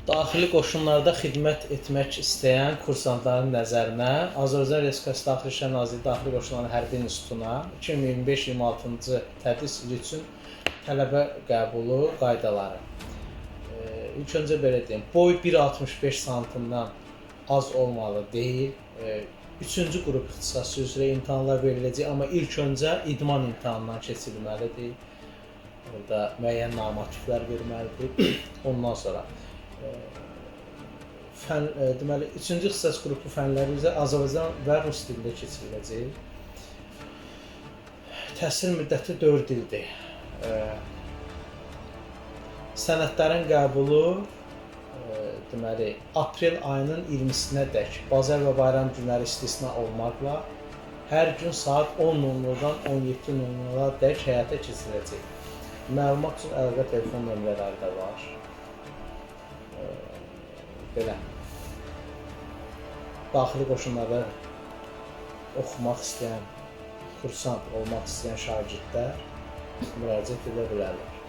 Daxili qoşunlarda xidmət etmək istəyən kursantların nəzərinə Azərbaycan Respublikası Daxili İşlər Nazirliyi Daxili Qoşunların Hərbi İnstitutuna 2025-26-cı tədris ili üçün tələbə qəbulu qaydaları. İlk öncə belə deyim, boy 1.65 santimdən az olmalı deyil. Üçüncü qrup ixtisası üzrə imtahanlar veriləcək, amma ilk öncə idman imtahanından keçirilməlidir. Orada müəyyən normativlər verməlidir. Ondan sonra fən deməli 3-cü ixtisas qrupu fənləri üzrə Azərbaycan və rus dilində keçiriləcək. Təhsil müddəti 4 ildir. Sənədlərin qəbulu deməli aprel ayının 20-sinə dək bazar və bayram günləri istisna olmaqla hər gün saat 10:00-dan 17:00-a dək həyata keçiriləcək. Məlumat üçün əlaqə telefon nömrələri də var. Belə. Daxili qoşunlarda oxumaq istəyən, kursant olmaq istəyən şagirdlər müraciət edə bilərlər.